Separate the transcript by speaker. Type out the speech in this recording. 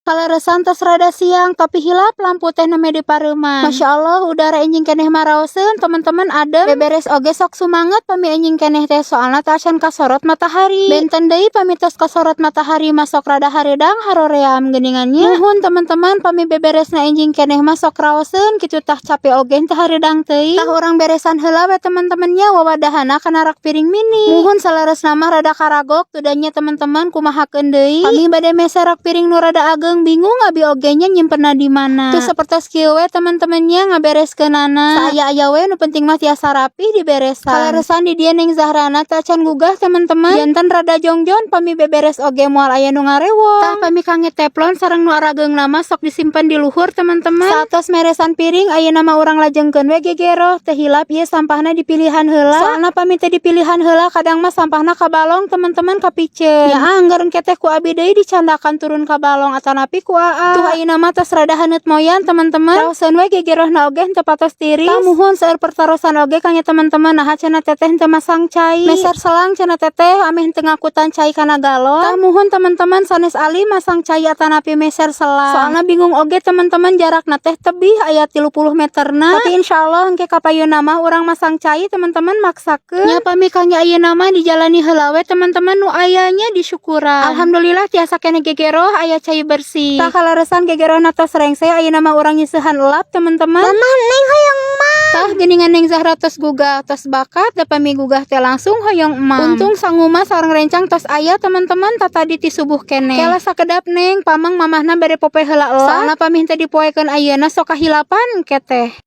Speaker 1: Kaleresan tos rada siang, tapi hilap lampu teh nembe dipareuman. Masya Allah, udara enjing keneh maraoseun, teman-teman, adem. Beberes oge sok sumanget pami enjing keneh teh, soalna teu acan kasorot matahari. Benten deui pami tos kasorot matahari mah sok rada hareudang haroream geuningan nya. Muhun, teman-teman, pami beberesna enjing keneh mah sok raoseun kitu tah, cape oge teu hareudang teuing. Tah, urang beresan heula we, teman-teman nya, wawadahana kana rak piring mini. Muhun, saleresna mah rada karagok tuh nya, teman-teman, kumahakeun deui. Pami bade meser rak piring nu rada ageng, bingung abi oge nya nyimpenna di mana. Tuh, sapertos kieu we, teman-teman nya, ngabereskeunana. Saaya-aya we, nu penting mah tiasa rapi diberesan. Kaleresan di dieu Neng Zahrana teh acan gugah, teman-teman. Janten rada jongjon pami beberes oge moal aya nu ngarewong. Tah, pami kangge teflon sareng nu arageungna mah sok disimpen di luhur, teman-teman. Saatos meresan piring, ayeuna mah urang lajengkeun we gegeroh. Teu hilap ieu sampahna dipilihan heula. Soalna pami teu dipilihan heula, kadang mah sampahna kabalong, teman-teman, kapiceun. Ya anggar engke teh ku abi deui dicandakan turun ka balong atanapi ku aa. Tuh, ayeuna mah tos rada haneut moyan, teman-teman. Raoseun we gegerohna oge henteu patos tiris. Tah, muhun, seueur pertarosan oge kangge teman-teman, naha cenah Teteh henteu masang cai. Meser selang cenah Teteh ameh henteu ngakutan cai kana galon. Tah, muhun, teman-teman, sanes ali masang cai atanapi meser selang. Soalna bingung oge, teman-teman, jarakna teh tebih aya 30 meterna. Tapi insyaallah engke kapayunna mah urang masang cai, teman-teman, maksakeun. Nya, pami kangge ayeuna mah dijalani heula we, teman-teman, nu aya nya disyukuran. Alhamdulillah tiasa keneh gegeroh aya cai bersih. Tah, kaleresan gegerohna tos rengse, ayeuna mah urang nyeusehan elap, teman-teman.
Speaker 2: Mama, Neng hoyong emam.
Speaker 1: Tah, geuningan Neng Zahra tos gugah, tos bakat da pami gugah teh langsung hoyong emam. Untung sangu mah sareng rencang tos aya, teman-teman, tatadi ti subuh keneh. Kela sakedap, Neng, pamang mamahna bade pope heula elap. Soalna pami henteu dipoekeun ayeuna sok kahilapan engke teh.